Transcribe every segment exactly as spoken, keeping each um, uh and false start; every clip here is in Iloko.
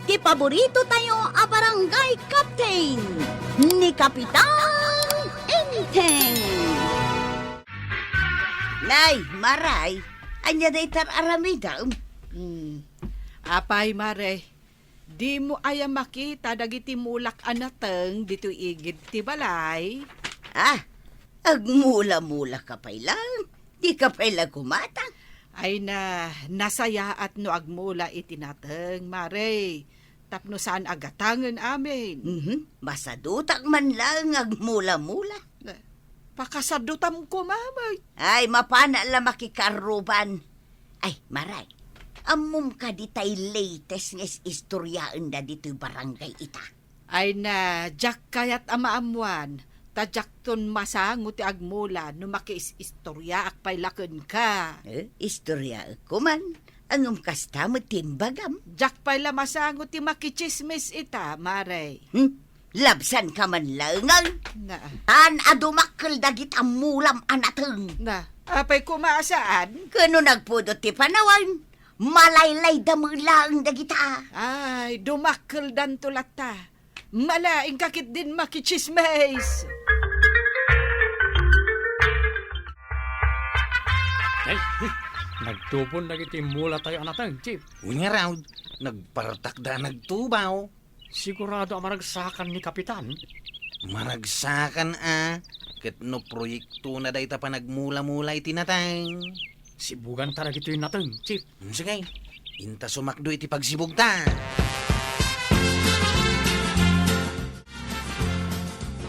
ti paborito tayo a barangay captain, ni Kapitan Enteng. Nay, Maray, ania dayta aramidem? Hmm. Apay, Maray, dimo aya makita dagiti mulak a nateng ditoy igid ti balay? Ah, agmula-mula ka pay lang. Di ka pay la gumatang. Ay na, nasayaat no agmula iti nateng, Maray. Tapno saan a gatangen amin. Mhm. Masadutak man laeng agmula-mula. Na, pakasadutam koma, Maray. Ay, mapana la makikarruban. Ay, Maray, ammom kadi tay latest nga is-istoryaenda ditoy barangay ita? Ay na, diak kayat a maammuan, ta diakton masango ti agmula no makiis-istoryaak pay la kenka. Eh, istoryaek koman, ngem kasta met ti imbagam. Diak pay la masango ti makitsismis ita, Maray. Hmm? Labsanka man laengen? Na. Saan a dumakkel dagita mulam a nateng? Na, apay koma a saan? Ken no nagpudot ti panawen, malaylayda met laeng dagita. Ay, dumakkeldanto latta. Mala, inka ketdin makitsismis. Ay, nagtubon dagiti mulatayo a nateng, Chief. Wen ngarud, nagpartakda a nagtubaw. Sigurado a maragsakan ni Kapitan? Maragsakan a, ket no proyektona dayta panagmula-mula iti nateng. Sibuganta dagitoy nateng, Chief. Hmm, sige. Inta sumakdo iti pagsibugta.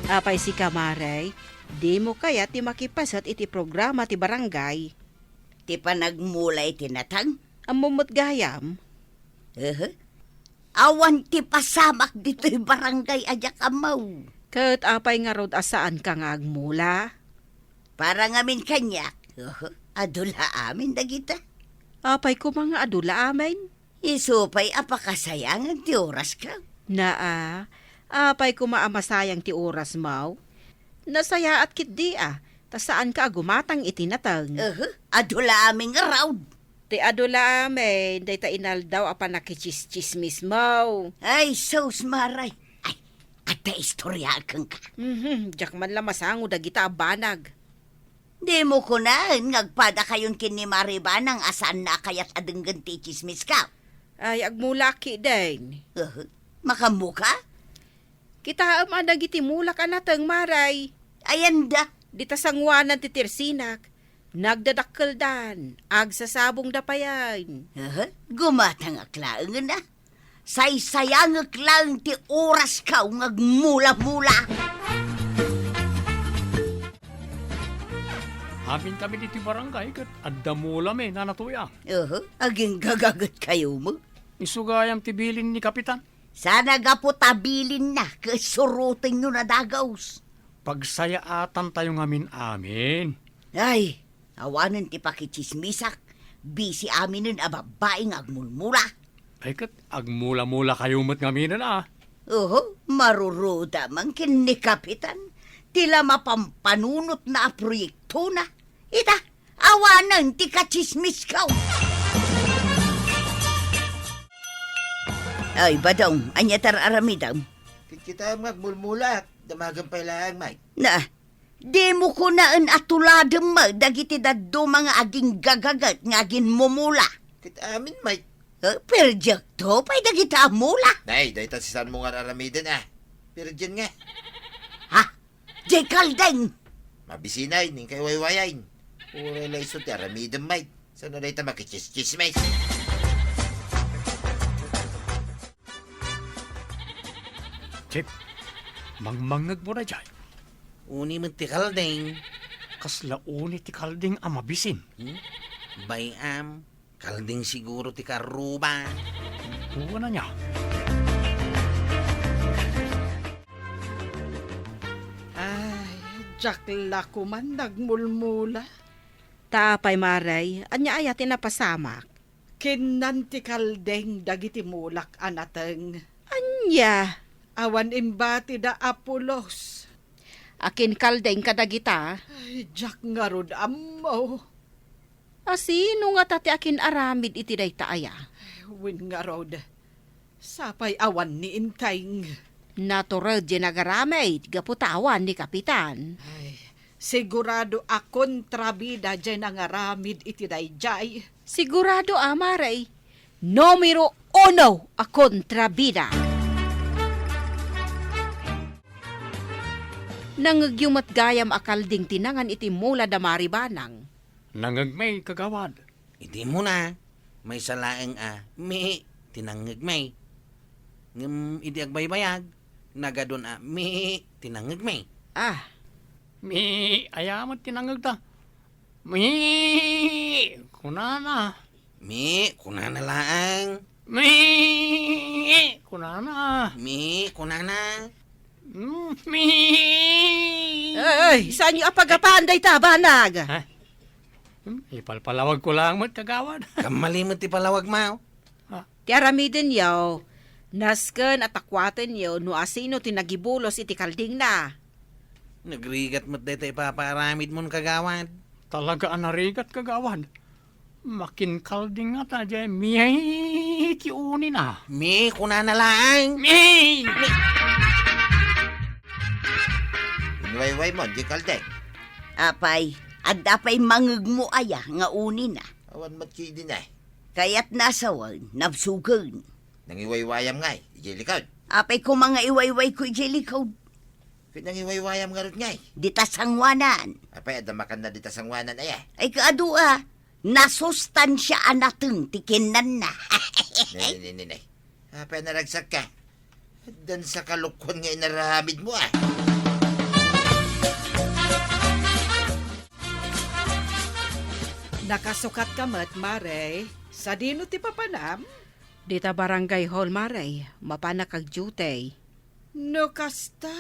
Apay sika, Maray, dimo kayat ti makipaset iti programa ti barangay? Ti panagmula iti nateng? Ammom met gayam? Ehe. Awan ti pasamak ditoy barangay a diak ammo. Ket apay ngarud a saanka nga agmula? Para ngamin kaniak, adu la amin dagita. Apay koma nga adu la amin? Isu pay a pakasayangan ti orasko. Naa, apay koma a masayang ti orasmo? Nasayaat ketdi a, ta saanka a gumatang iti nateng. Ehe, adu la amin ngarud. Ti adu la amin, dayta inaldaw a pannakitsismismo. Ay, sus, Maray. Ay, adda istoryaek kenka. Mhm, diak man la masango dagita a banag. Dimo kunaen nga agpadakayon ken ni Maray Banang a saanna a kayat a denggen ti itsismisko? Ay, agmulaak ketdin. Uh, makammoka? Kitaem a dagiti mulak a nateng, Maray. Ayanda? Dita sangoanan ti tersinak. Nagdadakkeldan, agsasabongda payen. Aha, gumatangak laengen a. Saysayangek laeng ti orasko nga agmula-mula. Amin kami ditoy barangay ket adda mulamin a natuya. Aha, aginggagaget kayo mo. Isu gayam ti bilin ni Kapitan. Sana gapu ta bilinna ket surotenyo na dagus. Pagsayaatan tayo ngamin amin. Ay, awanen ti pakitsismisak, bisi aminen a babbai nga agmulmula. Ay ket, agmula-mula kayo met ngaminen a. Oho, maruruda man ken ni Kapitan, ti la mapampanunotna a proyektona. Ita, awanen ti katsismisko. Ay, Badong, ania ti ar-aramidem? Ket kitaem nga agmulmula, damagen pay laeng, Mike. Na, dimo kunaen a tuladem met dagiti dadduma nga aginggagaget nga aginmumula. Ket amin, Mike. Eh, perdiekto pay dagita a mula. Nay, dayta ti saanmo nga ar-aramiden a. Perdien nga. Ha? Jay Kaldeng! Mabisinay, ning kay waywayain. Uray la isu ti aramidem, Mike. Saan na dayta makitsismis? Chip, mangmangngeg mo na jay. Uni met ti Kaldeng. Kasla uni ti Kaldeng a mabisin. Hmm? Bay-am, Kaldeng siguro ti karruba. Kuana niya. Ay, diak la koman nagmulmula. Ta apay, Maray, ania aya ti napasamak? Kinnan ti Kaldeng dagiti mulak a nateng. Ania? Awan imbatida a pulos. Akin Kaldeng kadagita? Ay, diak ngarud ammo. A sino ngata ti akin-aramid iti dayta aya? Wen ngarud, Sapay awan ni Enteng. Natured diay nagaramid gapu ta awan ni Kapitan. Ay, sigurado a kontrabida diay nangaramid iti daydiay. Sigurado a, Mare. Numero uno a kontrabida. Nangngegyo met gayam a kalding ti nangan iti mula da Mari Banang. Nangngegmi, kagawad. Iti muna, maysa laeng a mi ti nangngegmi. Ngem idi agbaybayag, nagadun a mi ti nangngegmi. Ah. Mi, aya met ti nangngegta. Mi, kunana. Mi, kunana laeng. Mi, kunana. Mi, kunana. Mm, mi. Ay, ay, saanyo a pagapan dayta, banag? Ha? Hmm, ipalpalawag ko lang met, kagawad. Kammali met ti palawag, mao. Ha? Ti aramidenyo, nasken a takuatenyo no asino ti nagibulos iti kaldingna. Nagrigat met dayta ipapaaramidmon, kagawad. Talaga a narigat, kagawad. Makinkalding ngata diay mi ti unina. Mi, kunana laeng. Mi! Mi! Inwayway mo, di kalding. Apay, adda pay mangngegmo aya nga unina? Awan met kidin, eh. Kayatna a sawen, nabsugen. Nangiwaywayam ngay, idiay likod. Apay koma nga iwaywayko idiay likod? Ket nangiwaywayam ngarud ngay. Dita sanguanan. Apay, adda makanna dita sanguanan, aya? Ay, kaadu a. Nasustansia a nateng ti kinnanna. Ne, ne, ne, ne, ne. Apay, naragsakka. Addan sa kalukwan nga inaramidmo, ah. Nakasukatka met, Mare. Sadino ti papanam? Dita barangay hall, Mare. Mapanak agdiutay. No kasta,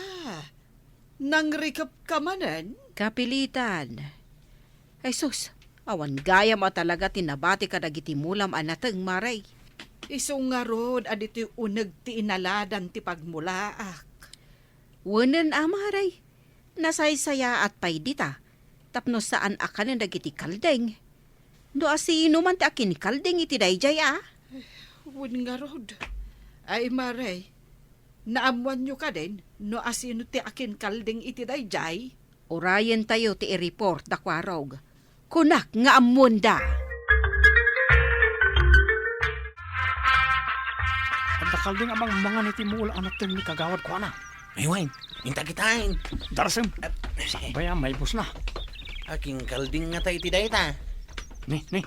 nangrikepka manen? Kapilitan. Ay sus, awan gayam a talaga ti nabati kadagiti mulam a nateng, Mare. Isu ngarud a ditoy uneg ti inaladan ti pagmulaak. Wenen a, Mare. Nasaysayaat pay dita, tapno saan a kanen dagiti kalding. No asino man ti akinkalding iti daydiay a? Wen ngarud. Ay, Mare, naammoanyo kadin no asino ti akinkalding iti daydiay? Urayentayo ti i-report, Dakuarog. Kunak nga ammoenda. Adda kalding a mangmangan iti mula a nateng ni kagawad kuana. Ay, wen, inta kitain. Darasem. Ah, sige. Baya, maibus na. Akinkalding ngata iti dayta. Ni, ni,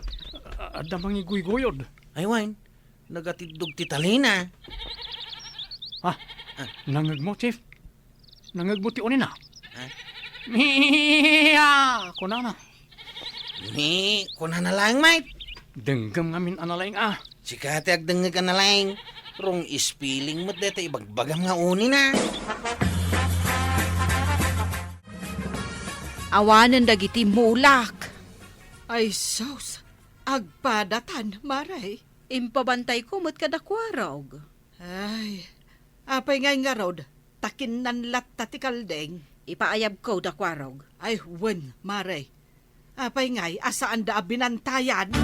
adda mangiguyguyod. Ay, wen, nagatiddog ti talina. Ah, ah. Nangngegmo, Chief? Nangngegmo ti unina? Ha? Mia! Kunana. Mi, kunana laeng, mate. Denggem ngamin a nalaing a. Sika ti agdengngeg a nalaing. Wrong spelling met dayta ibagbagam nga unina. Awanen dagiti mulak. Ay sus, agpadatan, Mare. Impabantayko met kadakuarog. Ay, apay ngay ngarud, ta kinnanlatta ti kalding? Ipaayabko, Dakuarog. Ay, wen, Mare. Apay ngay a saanda a binantayan?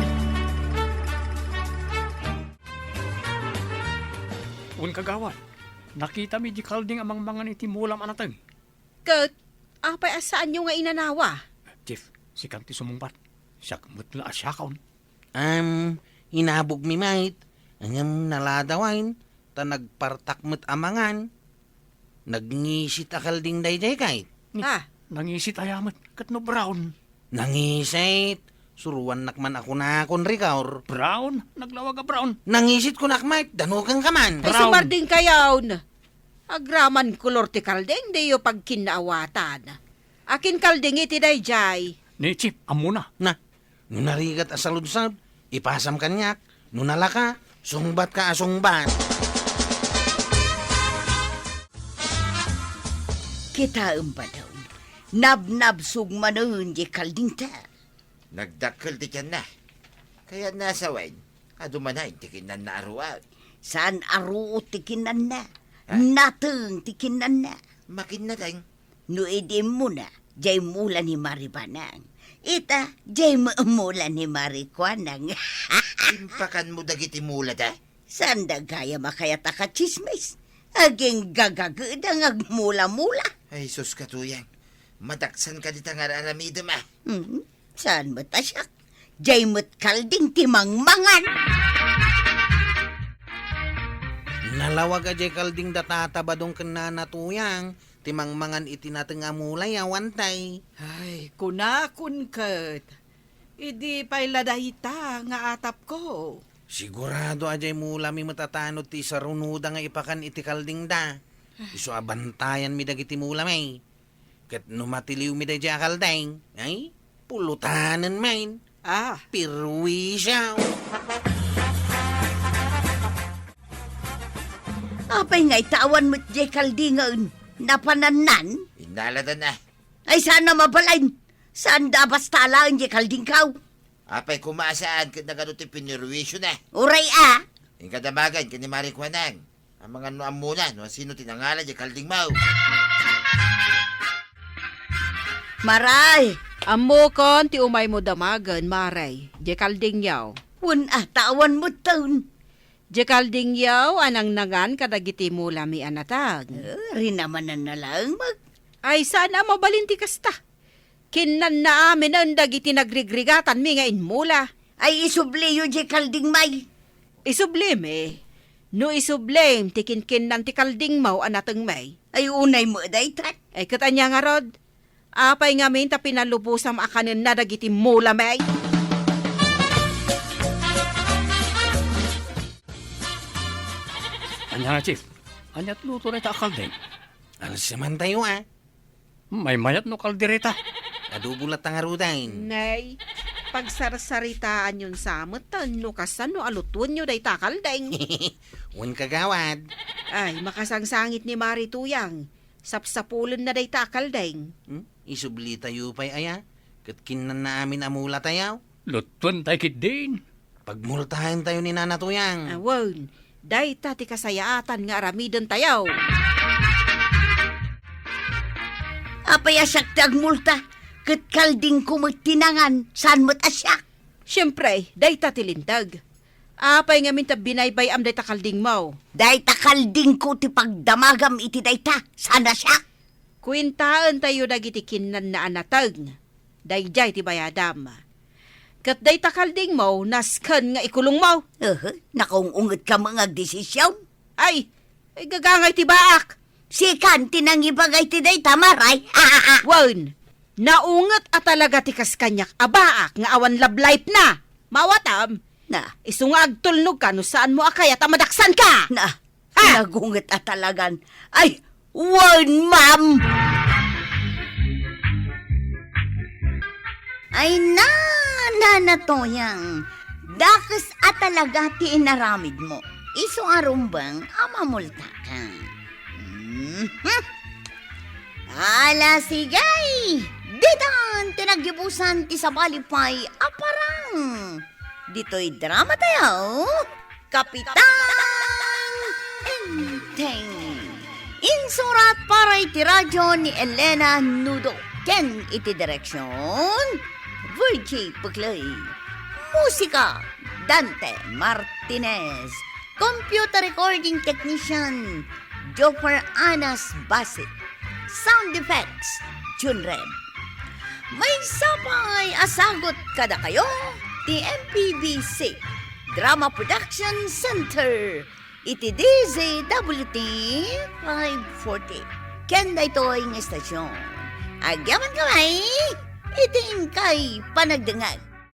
Wen, kagawad, nakitami di kalding a mangmangan iti mulam a nateng. Ket apay a saanyo nga inanawa? Chief, sikan ti sumungbat. Siak met la a siakon. Am, inabogmi met, ngem naladawen, ta nagpartak met a mangan. Nagngisit a kalding daydiay kay. Ni-, Ah. Nangisit aya met, ket no brown? Nangisit. Suruannak man a kunakon, Rigor. Brown? Naglawag a brown? Nangisit kunak met, danukenka man. Ay, Brown. Sumarding kayon. Agraman kolor ti kalding, diyo pagkinnaawatan. Akin kalding iti daydiay? Ni Chief, ammona. Na, no narigat a saludsod, ipasam kaniak. No nalaka, sungbatka a sungbat. Kitaem, Badong. Nabnabsog manen di kaldingta. Nagdakkel ti tianna. Kayatna a sawen, adu manen ti kinnanna a ruot. Saan a ruot ti kinnanna. Ha? Nateng ti kinnanna. Makinnateng. No idi immuna, diay mula ni Mari Banang. Ita, diay mula ni Mari Kuanang. Impakanmo dagiti mulada? Saanda gayam a kayat a katsismis. Aginggagageda nga agmula-mula. Ay, sus, Katuyang. Madaksan ka dita nga ar-aramidem, a. Hmm? Saan met a siak? Jay met kalding ti mangmangan. Nalawag a jay kalding da Tata Badong ken Nana Tuyang ti mangmangan iti nateng a mula, awan tay. Ay, kunakon ket. Idi pay la dayta nga atapko. Sigurado a jay mulami met a tanod ti isarunoda nga ipakan iti kaldingda. Isu a bantayanmi dagiti mulami. Ket no matiliwmi daydiay a kalding, ay, pulutanenmin. Ah. Pirwisyo. Apay nga itawan met jay kaldingen? Napanannan? Innaladan a. Ay, saan a mabalin? Saanda a basta alaen jay kaldingko? Apay koma a saan ket nagadu ti pinirwisyo na? Uray a. Inka damagen ken ni Mari Kuanang. Amangan no ammona no asino ti nangala jay kaldingmo. Maray! Ammokon ti umaymo damagen, Maray. Jay kaldingyo. Wen a, tawan metten. Jay kaldingyo a nangnangan kadagiti mulami a nateng. Eh, rinamanan na laeng met. Ay, saan a mabalin ti kasta? Kinnanna aminen dagiti nagrigrigatanmi nga inmula. Ay, isubliyo jay kaldingmi. Isublimi? No isublim ti kinkinnan ti kaldingmo a natengmi. Ay, unay met dayta. Ay, ket ania ngarud? Apay ngamin ta pinalubosam a kanenna dagiti mulami? Ania nga, Chief? Ania ti luto dayta a kalding? Alsimantayo, a. Maymayat no kaldereta. Adobo latta ngaruden. Nay, pagsarsaritaanyon sa metten no kasano a lutuenyo dayta a kalding. Wen, kagawad. Ay, makasangsangit ni Mari Tuyang. Sapsapulenna dayta a kalding. Hmm? Isublitayo pay aya? Ket kinnanna amin a mulatayo. Lutuentayo ketdin. Pagmultaentayo ni Nana Tuyang. Awan, dayta ti kasayaatan nga aramidentayo. Apay a siak ti agmulta? Ket kaldingko met ti nangan, saan met a siak? Siempre, dayta ti linteg. Apay ngamin ta binaybay-am dayta kaldingmo? Dayta kaldingko ti pagdamagam iti dayta, saan a siak? Kuentaentayo dagiti kinnanna a nateng. Daydiay ti bayadam. Ket dayta kaldingmo, nasken nga ikulongmo. Aha, nakaung-ungetka met nga agdesision. Ay, ay, gagangay ti baak. Sikan ti nangibagay ti dayta, Maray. Wen, naunget a talaga ti kas kaniak a baak nga awan love life na. Mawatam? Na. Isu nga agtulnogka no saanmo a kayat a madaksanka. Na. Ah! Nagunget a talagan. Ay, wen, ma'am! Ay, na, Nana Tuyang. Dakes a talaga ti inaramidmo. Isu a rumbeng a mamultaka. Mhm. Ala, sige! Ditan ti naggibusan ti sabali pay a parang. Ditoy drama tayo, Kapitan Enteng. Insurat para iti radyo ni Elena Nudo ken iti direksyon, Virgie Puclay. Musika, Dante Martinez. Computer recording technician, Joffer Anas Basit. Sound effects, Jun Red. Maysa pay a sagut kadakayo ti M P B C Drama Production Center iti D Z W T five forty. Ken daytoy nga istasyon, agyamankami iti inkay panagdengngeg.